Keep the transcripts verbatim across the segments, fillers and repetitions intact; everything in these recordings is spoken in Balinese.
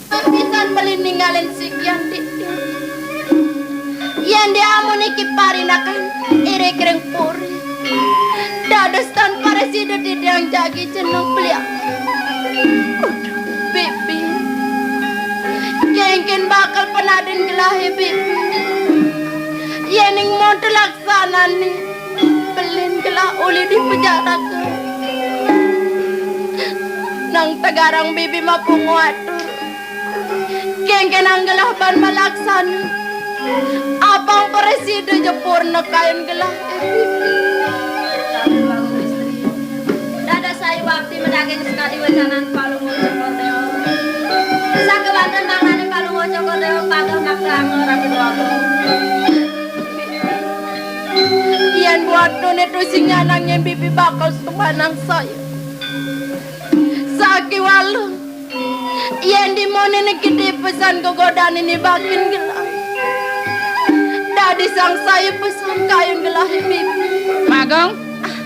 Pisan beli ningalin sikian titik. Yén diamun niki parinakan irik ring puri. Dados tan parasida titiang jagi jeneng beliak. Aduh, Bibi. Kéngkén bakal penadin gelahé, Bibi. Yéning monto laksanané, belin gelah uli di penjara. Nang tegarang Bibi mapungu atur. Kéngkénang gelah ban malaksana. Apang prasida ja purna kayun gelah. Dados sayu bakti madaging sakadi wecanan Palungguh Cokor Déwa. Sakewanten mangdané Palungguh Cokor Déwa pageh makta angga Ratu Déwa Agung. Yén buat nuné tusing nyanang nyén Bibi bakal sumanang saya. Sakéwala. Yén dimonene gedé pesan gegodané nibakin gelah. Dadi sang saya pesan kayun gelah Bibi. Mak Agung,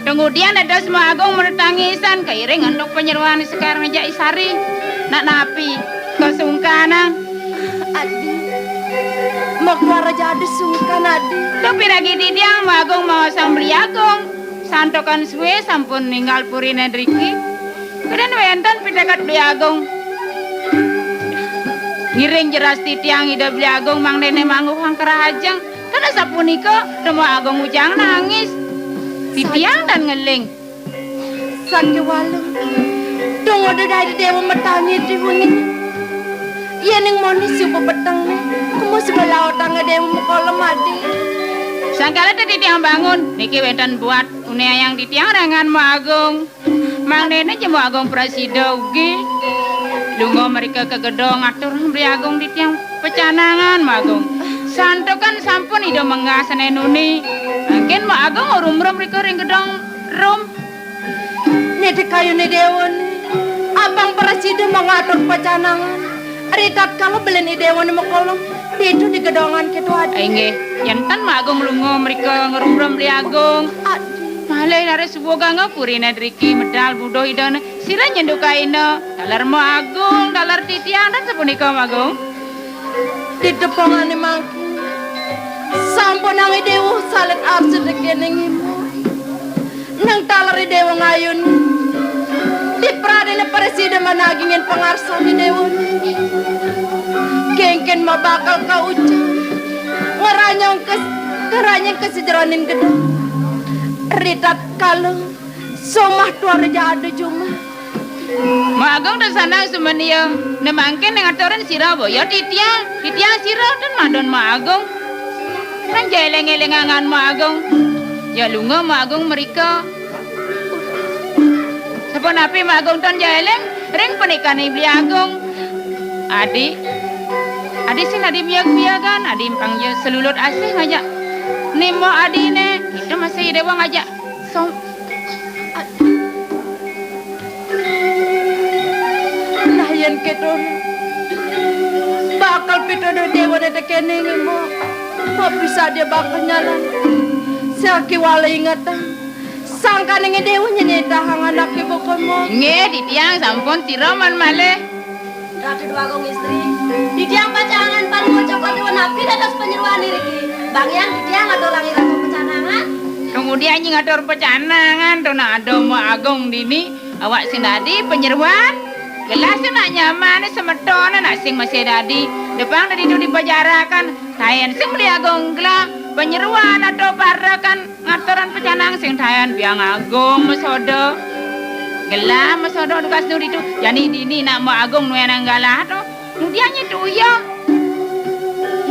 tunggudian dados Mak Agung menetangisan kairing antuk panyeroan Sekar Ngejak Isari. Nak napi? Kasungkanan. Adi, mak wara jadi sungkan, Adi. Tapi lagi didiang Mak Agung mau sang Beli Agung. Santokan sué sampun ninggal puriné driki. Kadén wénten piteket Beli Agung. Ngiring jeras titiang Ida Beli Agung mangdané mangguhang kerahajeng. Tan asapunika, Rema Agung ujang nangis. Titiang tan ngeling. Sakéwala. Tungguda Adi Déwa matangi di wengi. Yéning moni suba petengné, kemu suba lautanga Déwa makolem, Adi. Sangkala titiang bangun, niki wénten buat uniayang titiang rangan Mak Agung. Mangdané ja Mak Agung prasida ugi. Lunga mrika ka gedong ngatur Beli Agung titiang pecanangan, Mak Agung. Santukan sampun Ida menggah sané nuni. Mangkin Mak Agung ngrum-rum mrika ring gedong rum. Né di kayuné déwané. Apang prasida mangatur pecanangan. Ritatkala belin i déwané makolem, ditu di gedongan kéto, Adi. Inggih, yén tan Mak Agung lunga mrika ngrum-rum Beli Agung. Adi. Malih raris suba gangga puriné driki medal buduh Idané. Sira nyendukaina, taler Mak Agung, taler titiang, tan sapunika, Mak Agung. Ditepungané mangkin. Sampunang i déwa salit arsa tekéning ibu. Nang taler i déwa ngayun. Dipradéna prasida managingin pangarsan i déwa. Kéngkén mabakal kaucap. Ngranyang kes-, ngranyang ka sajeroning gedong. Ritatkala somah tuara ja ada jumah. Mak Agung dasanang sumenia, né mangkin né ngaturin sira boya titiang, titiang sira tan madon Mak Agung. Nang ja éling-élingang Mak Agung. Ya lunga Mak Agung mrika. Sapunapi Mak Agung tan ja éling, ring panikané Beli Agung. Adi, Adi sing Adi miag-miagan, Adi pang ja selulut asih ngajak. Nimo Adiné, kita masih i déwa ngajak. Song-, Nah, yén kéto, bakal pituduh déwané tekéning, Mbok. Mbok bisa dia bakal nyalan. Sakéwala ingetang. Sangkaning déwa nyenitahang anaké buka, Mbok. Nggih, titiang sampun sira man malih. Ratu Déwa Agung Istri. Titiang pacangan Palungguh Cokor Déwa napi dados panyeroan iriki. Bang Hyang titiang aturang iraga pacanangan. Kemudian nying atur pacanangan, to nak ada Mbok Agung dini. Awak sing dadi panyeroan, gelah sing nak nyamané semeton, nak sing masih dadi, depang dadi tu dipajarakan, taén sing Beli Agung gelah, panyeroan atau parakan, ngaturan pecanang sing taén Beli Agung masoda. Gelah masoda dukas nu ditu, jani dini nak Mbok Agung nuénang galah to, nudiannya tu iya.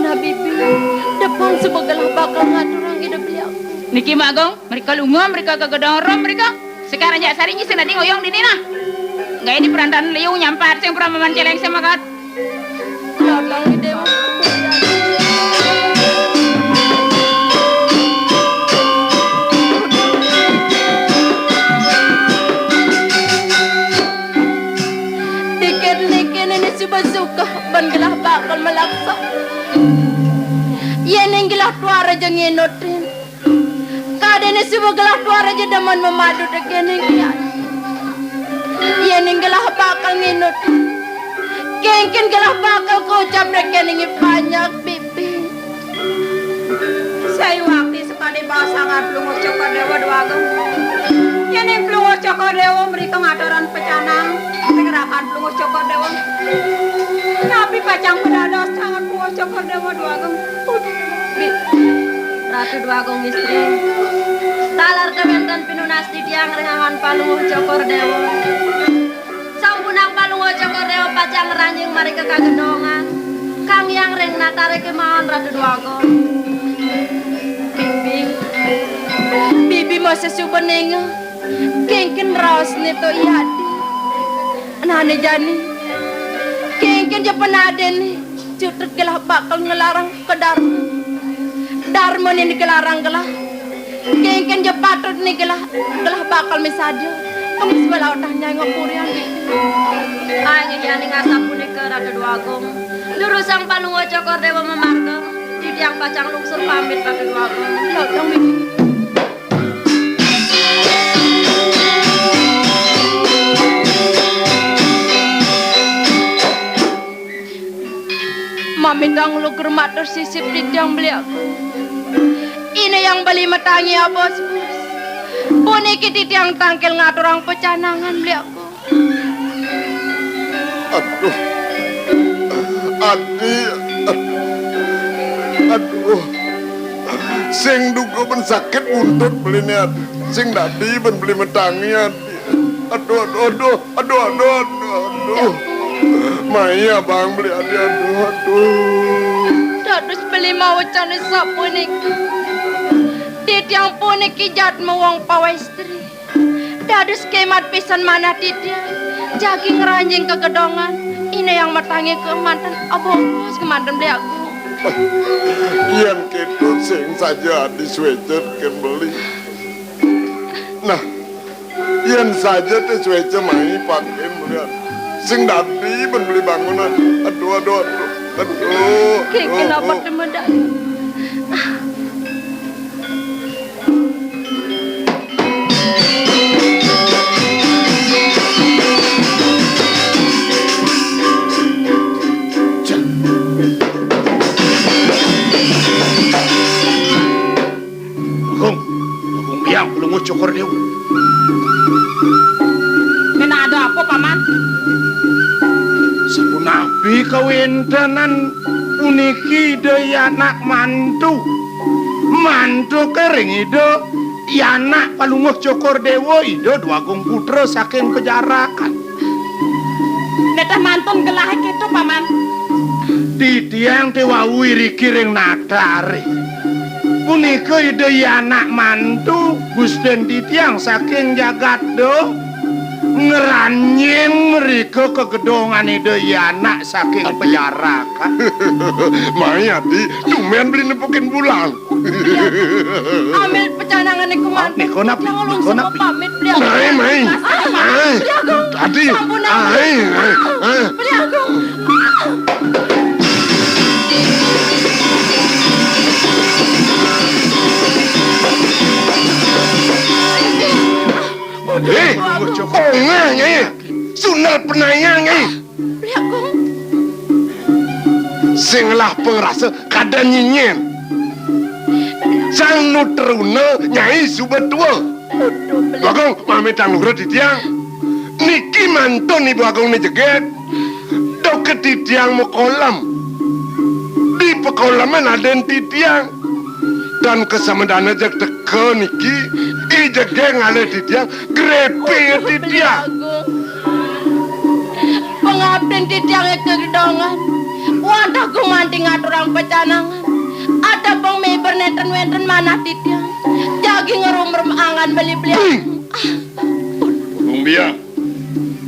Nah, Bibi, depang suba gelah bakal ngaturang Ida Beli Agung. Niki Mbok Agung, mrika lunga, mrika ka gedong rum, mrika. Sekarang jak sari nyi sing dadi ngoyong dini nah. Gaé di perantan liu nyampat sing pura maman celeng sing makat. Datang di Déwa. Dikit-dikit ini suba suka ban gelah bakal malaksa. Yéning gelah tuara ja nginutin. Kadéné suba gelah tuara ja demen mamadu tekéning kian. Yéning gelah bakal nginut. Kéngkén gelah bakal kocap rék kéné ngipanyak, Bibi. Sawiakti sakadi baosang Palungguh Cokor Déwa Déwagung. Yéning Palungguh Cokor Déwa mrika ngaturang pecanang, sing rakan Palungguh Cokor Déwa. Napi pacang padados tangan Palungguh Cokor Déwa Déwagung? Bi-, Ratu Déwagung Istri. Taler kéwénten pinunas titiang ring anggan Palungguh Cokor Déwa. Sampunang Palungguh Cokor Déwa pacang ngranjing marika ka gedongan. Kang Hyang ring natare kémaon Ratu Déwagung. Bibi. Bibi masih suba nénga. Kéngkén raosné to yadi. Nané jani. Kéngkén ja panadéné. Cutet gelah bakal nglarang ka Darma. Darmané né nglarang gelah. Kéngkén ja patut né gelah, gelah bakal misadia. Kami sebelah utah nyai ngapurian. Inggih, yéning asapunika Ratu Déwagung. Durusang Palungguh Cokor Déwa mamarga, titiang pacang lungsur pamit Ratu Déwagung. Lho, dong, Bibi. Mamitang lugra matur sisip titiang beli aku. Ina Hyang Bali matangi abos-bos. Puniki titiang tangkil ngaturang pecanangan beli aku. Aduh. Adi. Aduh. Sing duga ben sakit buntut beliné, Adi. Sing dadi ben beli matangi, Adi. Aduh, aduh, aduh, aduh, aduh, aduh, aduh. Mai abang beli Adi, aduh, aduh. Dados beli mawecan sapunika. Titiang puniki jatma wong pawéstri. Dados kémat pisan manah titiang. Jagi ngranjing ka gedongan. Ina Hyang matangi kémanten abos kémanten beli aku. Yén kéto sing saja Adi suéca kén beli. Nah, yén saja té suéca mai pakin melihat. Sing dadi ben beli bangunan. Aduh, aduh, aduh. Aduh. Kéngkén aduh, apa aduh. Temedan? Agung, Agung Biang, Palungguh Cokor Déwa. Kéné ada apa, Paman? Sapunapi kawéntenan puniki Ida Yanak mantu? Mantuké ring Ida Yanak Palungguh Cokor Déwa, Ida Déwagung Putra saking Pajarakan. Nétéh mantun gelahé kéto, Paman. Titiang té wau iriki ring nataré. Punika Ida Yanak mantu Gustin titiang saking jagat do. Ngranjing mrika ka gedongan Ida Yanak saking Adi. Pajarakan. Mai Adi, tumben beli nepukin bulang. Ambil pecanangan iku mantun. Niko napi? Jangan niko langsung napi? Pamit, beli aku. Mai, mai. Mai. Beli aku. Adi. Sampun, mai, mai, mai. Beli aku. Eh, ongah, Nyai. Sundal penayang, Nyai. Beli aku. Sing ngelah pangrasa kada nyinyen. Sang nutruna Nyai suba tua. Aduh, beli. Bagong, mamitang luhur titiang. Niki mantun Ibu Agung ni jegég. Dok titiang makolem. Di pakoleman aden titiang. Dan kasamedana jeg teka niki, i jegég ngalih titiang, grepe titiang. Agung. Pangabdin titiang ika gedongan. Wantah gumanti ngaturang pecanangan. Ada pang miber nénten wénten manah titiang. Jagi ngerumrum angan beli-beli. Bing. Agung Biang.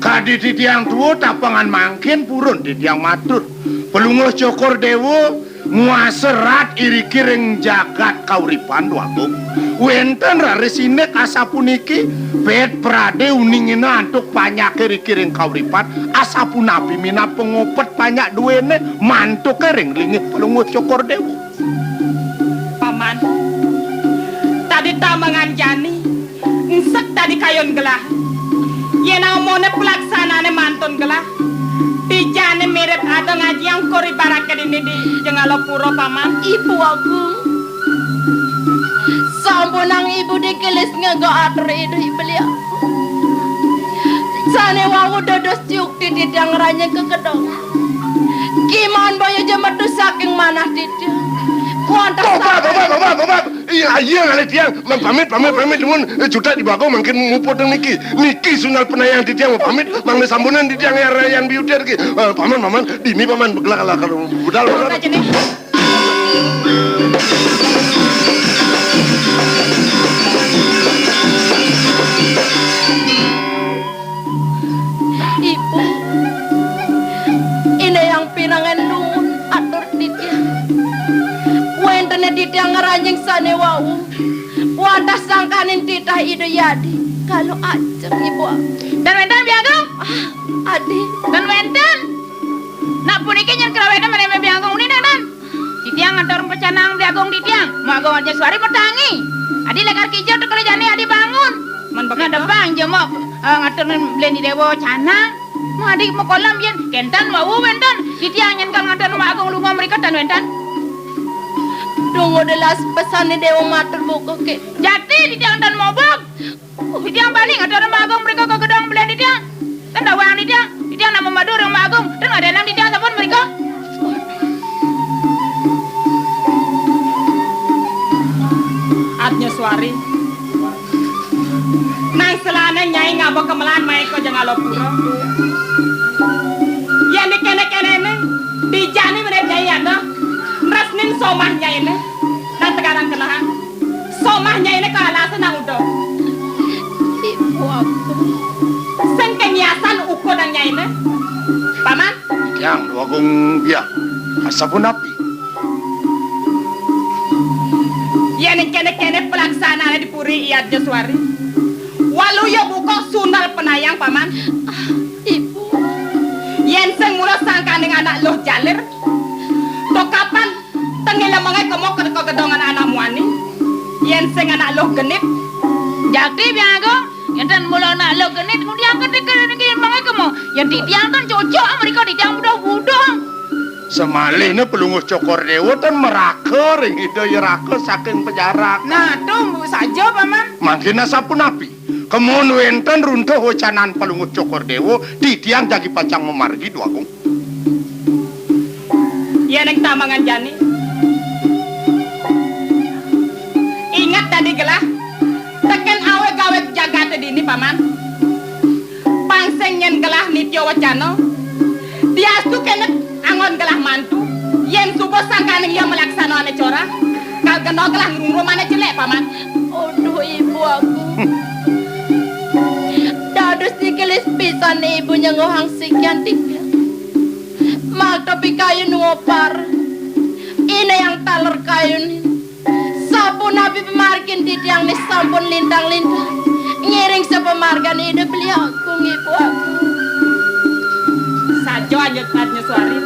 Kadi titiang tua tapangan mangkin purun titiang matur. Palungguh Cokor Déwa nguasa rat iriki ring jagat kauripan, Déwagung. Wénten raris indik asapuniki, pét pradé uningina antuk panyaké iriki ring kauripan, asapunapi minab pangopet panyak duéné mantuké ring linggih Palungguh Cokor Déwa. Paman, tadi tamangan jani, ensek tadi kayun gelah. Yén amoné pelaksanané mantun gelah, Dijané mirip ada ngajiang kori baraka dini di Jengalapura, Paman. Ibu Agung, sampunang Ibu dikilis ngego atur Ida beliau. Sané wau dados yukti titiang ngranjing ka gedong. Kiman baya ja metu saking manah titiang. Wantah Bapak, saking bapak, bapak, bapak. Iya, iya, ngalih tiang. Man pamit, pamit, pamit, nuwun. Eh, cutak di bako mangkin muput niki. Niki sundal penayang titiang pamit. Mangda sampunang titiang ya rayan biutir ki. Eh, paman, paman, dini paman begelak-gelak budal. Budal. Aja nih. Ibu, Ida yang pirengang nuwun atur titiang. Wénten titiang ngranjing sané wau. Wantah sangkaning titah Ida Yadi. Kalau ajeng, Ibu. Tan wénten, Biang Agung? Ah, Adi. Tan wénten. Nak puniki nyén krawénang menémé Biang Agung uning, Tan. Titiang ngatur pecanang Biang Agung titiang. Mak Agung aja suari petangi. Adi lakar kija tekele jani adi bangun. Man begitu. Nah, depang ja mak, eh, ngatur beli di dewa canang. Mak adi makolam yén kénten wau wénten. Titiang nyén kal ngatur Mak Agung lunga mrika tan wénten. Tunggu delas pesan di dewa matur buka ké. Jati titiang tan mobok. Titiang bali ngatur Mak Agung mrika ka gedong belian titiang. Ten dawang titiang, titiang nak mamadu ring Mak Agung. Ten ada nang titiang sampun mrika. Adnya suari. Nang selana nyai ngaba kemelan mai ka Jengalapura. Yén dikéné-kénéné, dijani menit nyai ada. Nresnin somah nyainé. Nang tegarang kelahan. Somah nyainé ka alasa nang uda. Ibu aku. Sing kengiasan uku dang nyainé. Paman. Yang Agung Biang. Asapunapi? Yén kéné-kéné pelaksanané di puri Iyat Jaswari. Waluya buka sundal penayang, Paman. Ah, Ibu. Yén sing mula sangkaning anak luh jalir. To kapan Tengil lemengé kemo ka gedongan anak muani. Yén sing anak luh genit. Jakti Biang Agung, yén ten mula anak luh genit, ngudiang ketika niki lemengé kemo. Yén titiang ten cocok mrika titiang buduh-buduh. Semalihné Palungguh Cokor Déwa ten maraga ring Ida Yaraka saking pejarak. Nah, to saja, Paman. Mangkin asapunapi? Kemo wénten runtuh wecanan Palungguh Cokor Déwa, titiang jagi pacang mamargi, Dwagung. Yén ing tamangan jani. Inget dadi gelah, tekén awig-awig jagaté dini, Paman. Pang sing nyén gelah nitya wacana. Diastu kéné anggon gelah mantu. Yén suba sangkaning iya malaksana ané corah, kal kena gelah ngrungrum ané jelék, Paman. Aduh, ibu aku. Dados dikilis pisan ibu nyengguhang sikian tiga. Makta pikayun ngopar. Ina yang taler kayun. Sapunapi pamargin titiang né sampun lintang-lintang. Ngiring sapamargan Ida Beli Agung, ibu aku. Saja anjut Adnya Suari.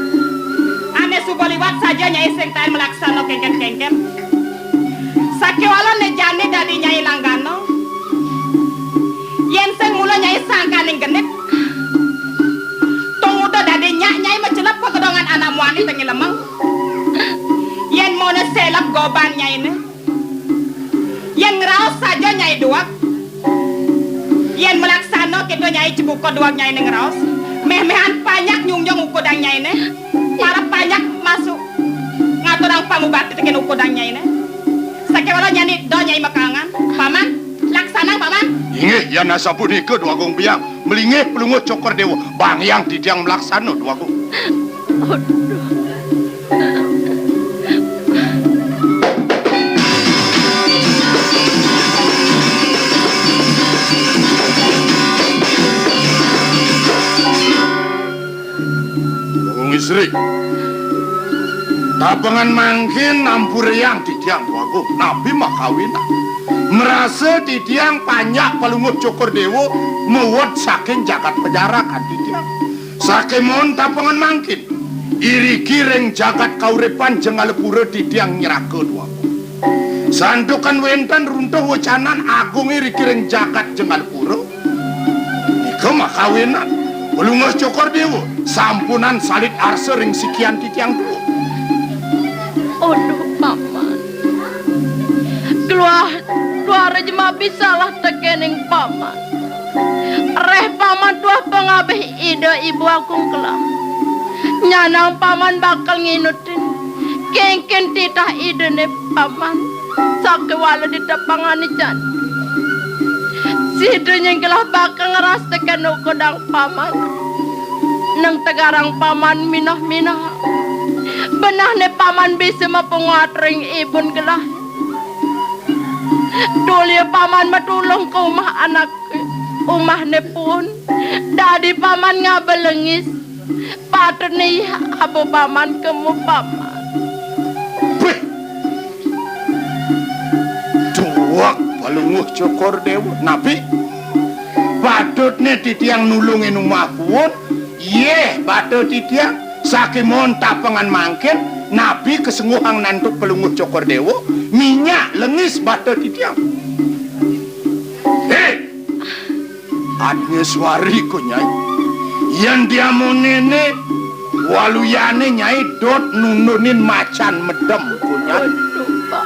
Ané suba liwat saja nyai sing taén malaksana kéngkén-kéngkén. Sakéwala né jani dadi nyai langgana. Yén sing mula nyai sangkaning genit. Tung uda dadi nyak nyai macelep ka kedongan anak muani tengil lemeng. Yén mona selep goban nyainé. Yén ngraos saja nyai duweg. Yén malaksana kéto nyai cebuka duweg nyainé ngraos. Méh-méhan panjak nyungjung ukudang nyainé. Para panjak masuk ngaturang pangubakti tekén ukudang nyainé. Sakéwala nyani da nyai makaangan. Paman, laksanang, Paman. Inggih, yén asapunika, Dwagung Biang. Malinggih Palungguh Cokor Déwa. Bangyang titiang malaksana, Dwagung. Aduh. Wong Istri. Tapengan mangkin ampurayang titiang, Dwagung. Napi makawinan? Marasa titiang panjak Palungguh Cokor Déwa mawet saking jagat pajarakan titiang. Sakémaon tapengan mangkin, iriki ring jagat kauripan Jengalapura titiang nyraga, Dwagung. Santukan wénten runtuh wecanan agung iriki ring jagat Jengalapura. Nika makawinan. Palungguh Cokor Déwa, sampunang salit arsa ring sikian titiang tuah. Aduh, Paman. Keluar, keluar aja mapi salah tekening Paman. Reh Paman tuah pangabih Ida Ibu Agung Kelang. Nyanang Paman bakal nginut Kéngkén titah Idané Paman, sakéwala di tepengané jani. Sida nyén gelah bakal ngrastakané ukudang Paman. Nang tegarang Paman minah-minah. Benehné Paman bisa mapanguat ring ibun gelah. Tuli Paman matulung ka umah anak, umahné puun. Dadi Paman ngaba lengis. Patutné aba Paman kemu Paman. Béh. Duweg Palungguh Cokor Déwa. Napi? Patutné titiang nulungin umah puun. Yéh, bata titiang. Sakémaon tapengan mangkin, napi kasengguhang nantuk Palungguh Cokor Déwa, minyak lengis bata titiang. Hé! Adnya suari ko, Nyai. Yén diamoné né, waluyané, Nyai, dot nundunin macan medem ko, Nyai. Aduh, Pak.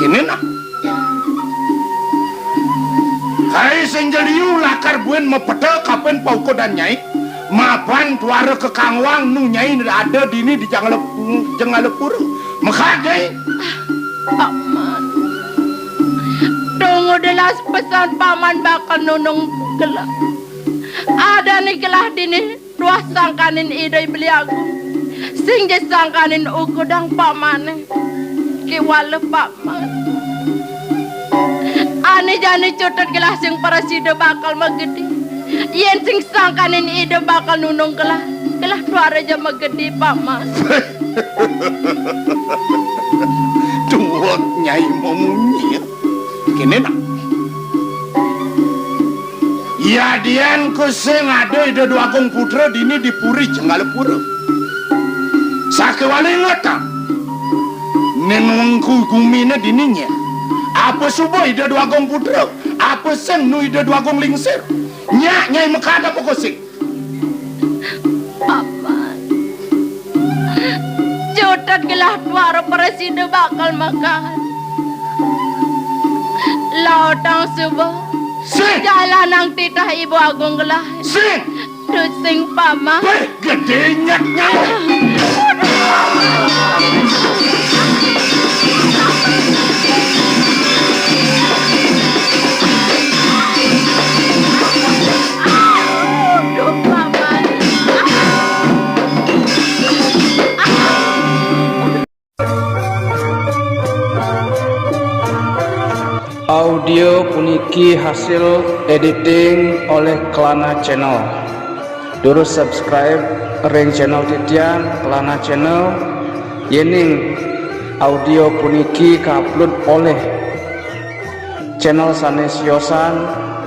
Kéné nah. Kai sing ja liu lakar buin mapeta kapin paukudan Nyai. Mapan tuara kakangwang nu Nyai ada dini di Jangala-, Jangalapura. Mekad, Nyai. Paman. Tunggu jelas pesan Paman bakal nunung gelah. Adané gelah dini tuah sangkanin Ida Beli Agung. Sing ja sangkanin ukudang Pamané. Kéwala Paman. Ané jani Cutet gelah sing prasida bakal magedi. Yén sing sangkanin Ida bakal nunung gelah, gelah tuara ja magedi, Paman. Duweg Nyai mamunyi. Kéné nah. Yadian ko sing ada Ida Dwagung Putra dini di Puri Jenggala Pura. Sakéwala ingetang. Ning wengku guminé dini nyak. Apa suba Ida Dwagung Putra? Apa sing nu Ida Dwagung Lingsir? Nyak Nyai mekad apa ko sing? Paman. Cutet gelah tuara prasida bakal makan. Lautang suba. Sing. Jalanang titah Ibu Agung gelah. Sing. Tusing Paman. Béh, gedé nyak nyawa. Aduh, Paman. Audio puniki hasil editing oleh Kelana Channel. Durus subscribe ring channel titiang, Kelana Channel, yéning audio puniki kaupload olih channel sané siosan,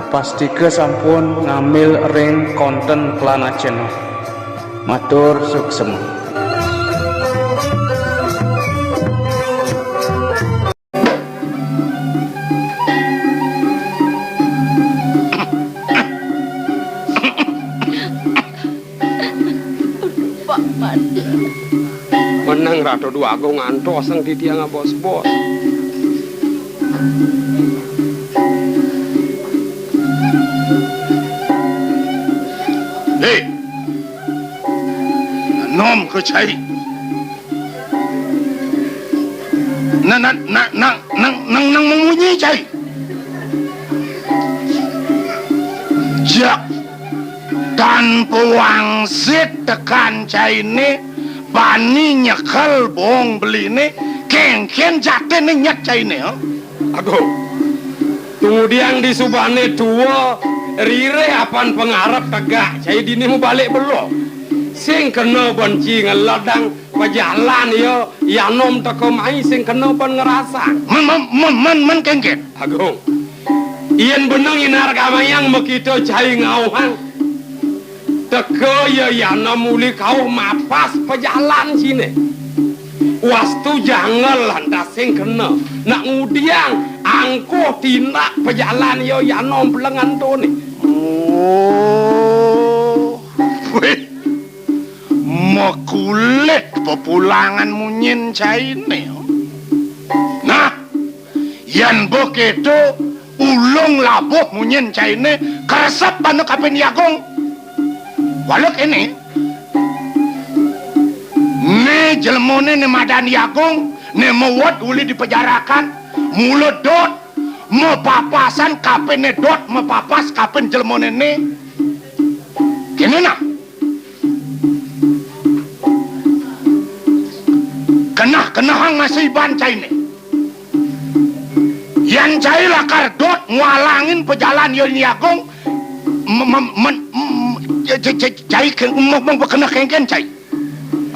pastika sampun ngambil ring konten Kelana Channel. Matur suksema. Paman. Menang Ratu Dwagung ngantos sang titiang abos-bos. Hé. Nom ka cai. Nang, nang, nang, nang, nang, nang, nang mamunyi cai. Jak tan pawangsit tekan cainé, bani nyekel bong beliné, kénkén jatinné nyet cainé, ha? Agung, tungudiang disubané tua, ririh apan pangarep tegak cai dini mabalik belog. Sing kena ban ci ngeledang pajalan ya, yanom teka mai sing kena ban ngerasang. Men, men, men, men, men kénkén. Agung, yén beneng inargamayang makita cai ngauhang. Teka ya yanom uli kauh mapas pajalan ciné. Wastu jangel lantas sing kena. Nak ngudiang angkuh tindak pajalan ya yanom pelengan toné. Oh. Kulit pepulangan munyin cainé. Nah, yén ba kéto ulung labuh munyin cainé, kresep bana kapin I Agung. Walék éné, né jelemané né madan I Agung, né mawet uli di pajarakan, mula dot, mapapasan kapin né dot, mapapas kapin jelemané né. Kéné nah. Keneh-kenehang masi iban cainé. Yan cai lakar dot ngwalangin pajalan Hyang I Agung, me-, me-, men-, m-, c-, c-, c-, cai ke-, me-, me-, keneh kéngkén cai.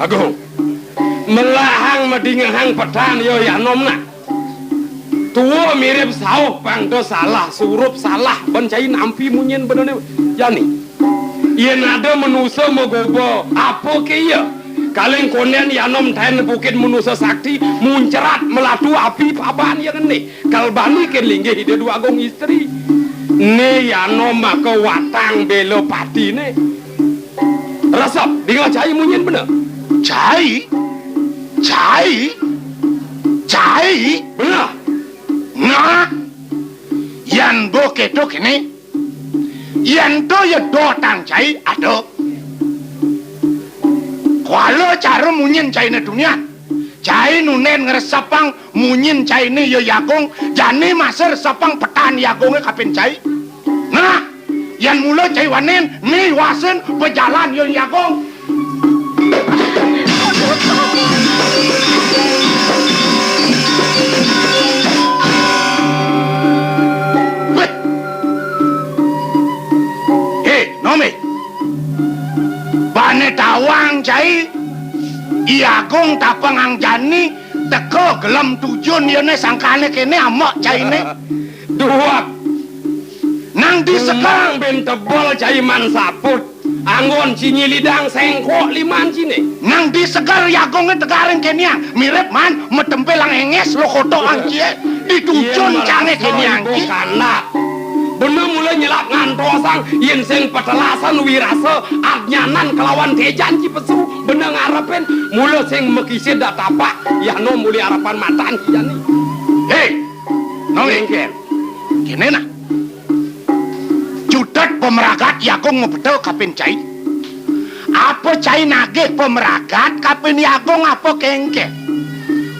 Agung, melahang madingehang petan ya Yanom nah. Tua mirip sauh pang da salah, surup salah, ban cai nampi munyin benané jani. Yén ada manusa magoba, apa ké iya? Kaling kondén Yanom taén bukit manusa sakti, muncrat melatu api paban ya ngené. Kal bani kén linggih Ida Dwagung Istri. Né Yanom maka watang béla patiné. Resep, dingeh cai munyin bener. Cai? Cai? Cai? Bener. Nah, yan ba kéto kéné, yan to ya dotang cai, ada. Kuala cara munyin cainé tunian. Cai nunden ngresepang munyin cainé ya I Agung, jani masa resepang petan I Agungé kapin cai. Nah, yan mula cai wanin, né iwasin pajalan Hyang I Agung. Béh. Hé, Nome. Bana tawang cai, I Agung tapengang jani, teka gelem tujun yané sangkané kéné amek cainé. Duh. Nang diseger. Umang bin tebel cai man saput. Anggon cinyi lidang sengkok liman ciné. Nang diseger I Agungé tegaring kénéang. Mirip man matempelang enges lo kotok angkie. Ditujun cangé kénéang ki. Kandak. Bena mula nyelap ngantosang yén sing petelasan wirasa adnyanan kelawan téjan ci pesu. Bena ngarepin mula sing makisid da tapak. Yah no muli arepan matan ci jani. Hé, Nong Éngkén. Kéné nah. Cutet pamragat I Agung mapeta kapin cai. Apa cai nagih pamragat kapin I Agung apa kéngkén?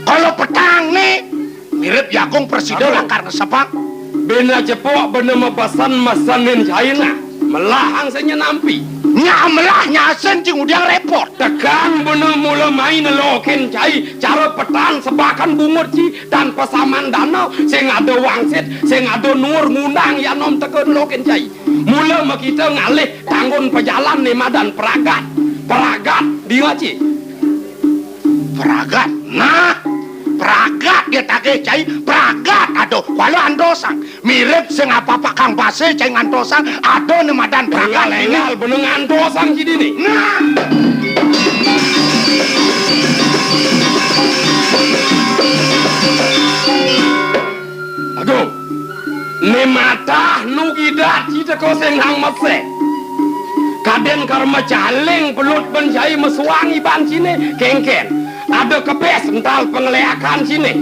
Kala petang né mirip I Agung prasida lakar ngesepang. Bena cepok bena mabesen mesenin cai nah. Melahang senya nampi. Nya melah nyasin cing udiang repot. Tekan bena mula mai nelokin cai cara petan sebakan bungut ci tanpa saman dana, sing ada wangsit, sing ada nur ngundang Yanom teka nelokin cai. Mula makita ngalih tanggun pajalan né madan peragat. Peragat dia ci. Peragat. Nah, peragat dia tagih cai. Peragat. Aduh, kuala andosang. Mirip sing apa-apa kang basa cai ngantosang. Ada né madan peragat. Engal, engal, bena ngantosang ci dini. Nah. Agung, né matah nu gidat ci teka sing hang meseh. Kadén karma caling pelut ben cai mesuang iban ciné kéngkén. Ada kebes ental pangeleakan ciné.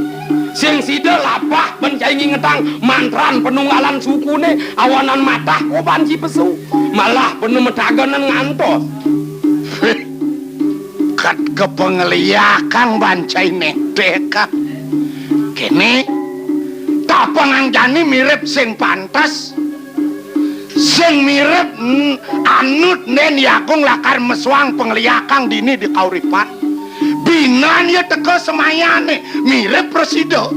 Sing sida lapah ben cai ngingetang mantran penunggalan sukuné awanan matah koban ci pesu. Malah bena matagenan ngantos. Kat kepengeliakan ban cai nedek. Kéné, tapengang jani mirip sing pantes. Sing mirip, mm, anut nen I Agung lakar mesuang pengeliakan dini di kauripan. Binan ya teka semayané mirip prasida.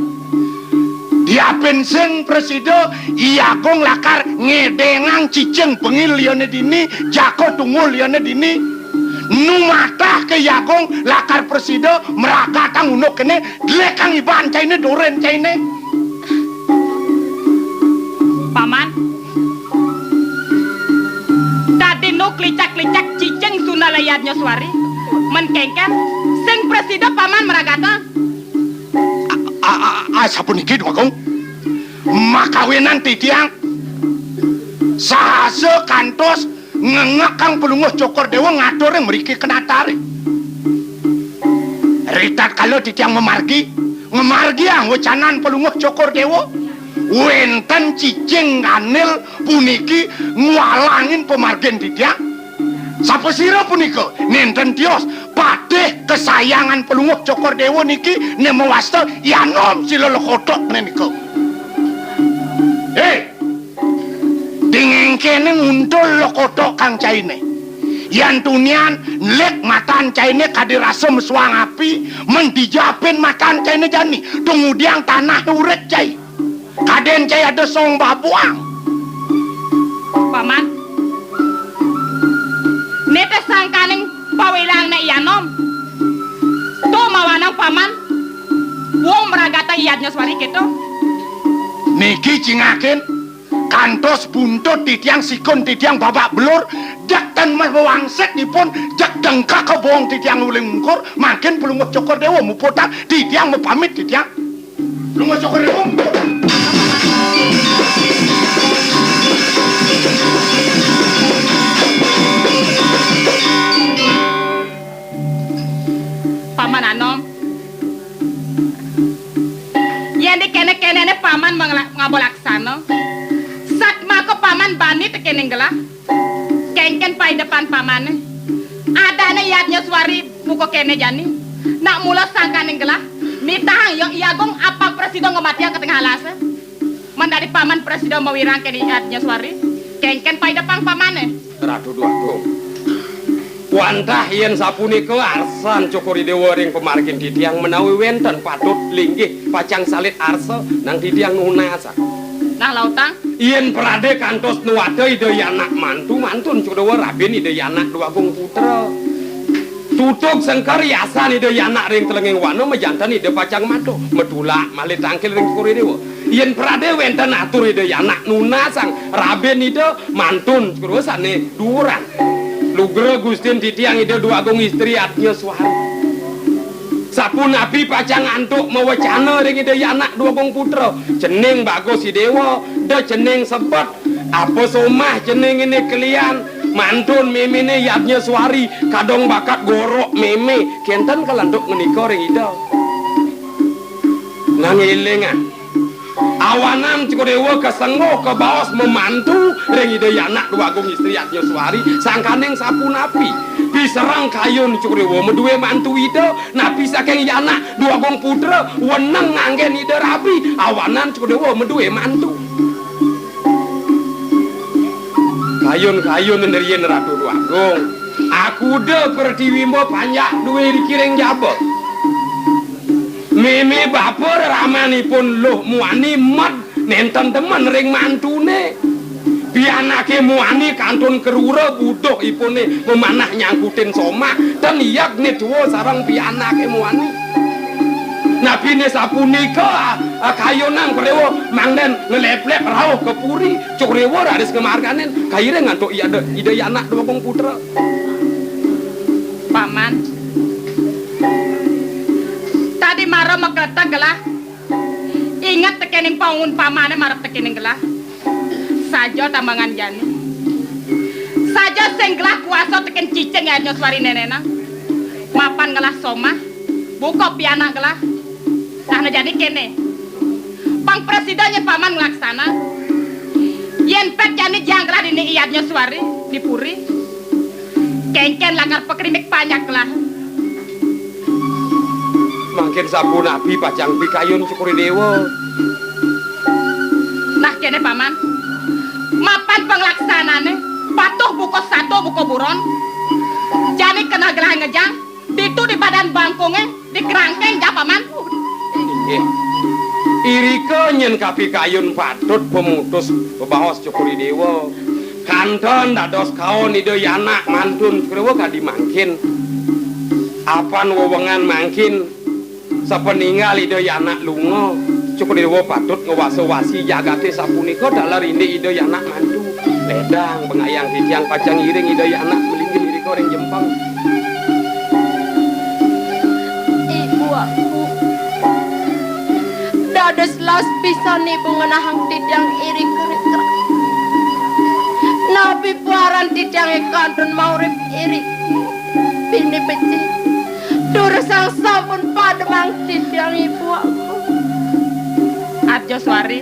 Diapin sing prasida, I Agung lakar ngedengang cicing bengil liané dini, jako tunggul liané dini. Nu matah ké I Agung lakar prasida mragatang unduk kéné, dlekang iban cainé, durin cainé. Paman, dadi nu klicak-klicak cicing sundala yadnya suari. Men kéngkén, sing prasida paman mragatang. A, a, a, a, sapuniki, Dwagung. Makawinan titiang sahasa kantos ngengekang Palungguh Cokor Déwa ngatur ring mriki kenataré. Tatkala titiang mamargi, ngamargiang wecanan Palungguh Cokor Dewa, wenten cicing kanil puniki ngwalangin pamargin titiang. Sapasira punika? Nenten tios, patih kasayangan Palungguh Cokor Dewa niki, ne mawasta I Anom Sila Lekotok ne nika. Hei, dingengkene nguntul Lekotok kang caine. Yan tunian nlik matan caine kadi rasa mesuang api, mendijapin matan caine jani, tungudiang tanah urik cai. Kaden cai ada song babuang. Paman, nete sangkaning pawilang ne I Anom. Tuh mawanang paman, wong meragatang I Yadnya Suari keto. Niki cingakin, kantos buntut titiang, sikun titiang babak belur, jak tan mah wangsit ipun, jak dengkak kebong titiang uling mungkur, mangkin Palungguh Cokor Dewa muputang, titiang mapamit titiang. Palungguh Cokor Dewa muputang. Paman Anom. Yen di kene-kenene paman mangla-, ngabolaksana, satmaka paman bani tekening gelah, kengken paidepan pamane. Adane Yadnya Suari buka kene jani. Nak mula sangkaning gelah, nitahang ya I Agung apang prasida ngamatiang ka tengah alase. Men dadi paman prasida mawirang kene Yadnya Suari, kengken paidepang pamane. Ratu Dwagung. Wantah yen sapunika arsan Cokor I Dewa ring pamargin titiang menawi wenten patut linggih pacang salit arsa nang titiang nunasang. Nah, lautang. Yen prade kantos nuwada Ida Yanak mantu, mantun Cokor I Dewa rabin Ida Yanak Dwagung Putra. Tutug sengker yasan Ida Yanak ring telenging wana majanten Ida pacang maduh, matulak malih tangkil ring Cokor I Dewa. Yen prade wenten atur Ida Yanak nunasang rabin Ida mantun Cokor I Dewa sane duuran. Lugra Gustin titiang Ida Dwagung Istri Yadnya Suari. Sapunapi pacang antuk mawecana ring Ida Yanak Dwagung Putra, cening bagus I Dewa, da cening sebet, apa somah ceningine kelian, mantun memene Yadnya Suari, kadong bakat gorok meme, kenten kalantuk ngenika ring Ida. Nang elingan, awanan Cokor I Dewa kasengguh kabaos mamantu ring Ida Yanak Dwagung Istri Yadnya Suari, sangkaning sapunapi pisereng kayun Cokor I Dewa madue mantu Ida, napi saking Yanak Dwagung Putra weneng nganggen Ida rabi, awanan Cokor I Dewa madue mantu. Kayun-kayun riin Ratu Dwagung, akuda Pertiwi mba panjak due iriki ring jaba. Meme bapa reramanipun Luh Muani med nenten demen ring mantune. Pianake muani kantun kerura buduhipune mamanah nyangkutin somah, ten iyeg ne tua sareng pianake muani. Napine sapunika, a, a, kayunang Cokor I Dewa mangden ngeleplep rauh ka puri, Cokor I Dewa raris ngamarganin, kairing antuk Ida, Ida Yanak Dwagung Putra. Paman. Tadi mara makretek gelah. Inget tekening paungun pamane marep tekening gelah. Saja tambangan jani. Saja sing gelah kuasa teken cicing Yadnya Suari nenenang. Mapan gelah somah. Buka pianak gelah. Nah, nah jani kene. Pang presida nyen paman nglaksana. Yen pet jani jang gelah dini I Yadnya Suari di puri. Kengken lakar pakrinik panjak gelah. Mangkin sapunapi pacang pikayun Cokor I Dewa? Nah, kene, Paman. Mapan panglaksanane, patuh buka sato, buka buron. Jani keneh gelah ngejang, ditu di badan bangkunge, di kerangkeng, ja, Paman. Inggih. Irika nyen kapikayun patut pamutus bebaos Cokor I Dewa. Kanten dados kaon Ida Yanak mantun Cokor I Dewa kadi mangkin. Apan wewengan mangkin sapaninggal Ida Yanak lunga, Cokor I Dewa patut ngwasa-wasi jagate sapunika taler indik Ida Yanak mantu. Ledang pangayang titiang pacang ngiring Ida Yanak malinggih irika ring jempeng. Ibu aku, dados las pisan ibu ngenahang titiang irika ring kerangkeng. Napi paran titiange kantun maurip irika? Bini becik. Durus sang sampun pademang titiang ibu aku. Arjoswari,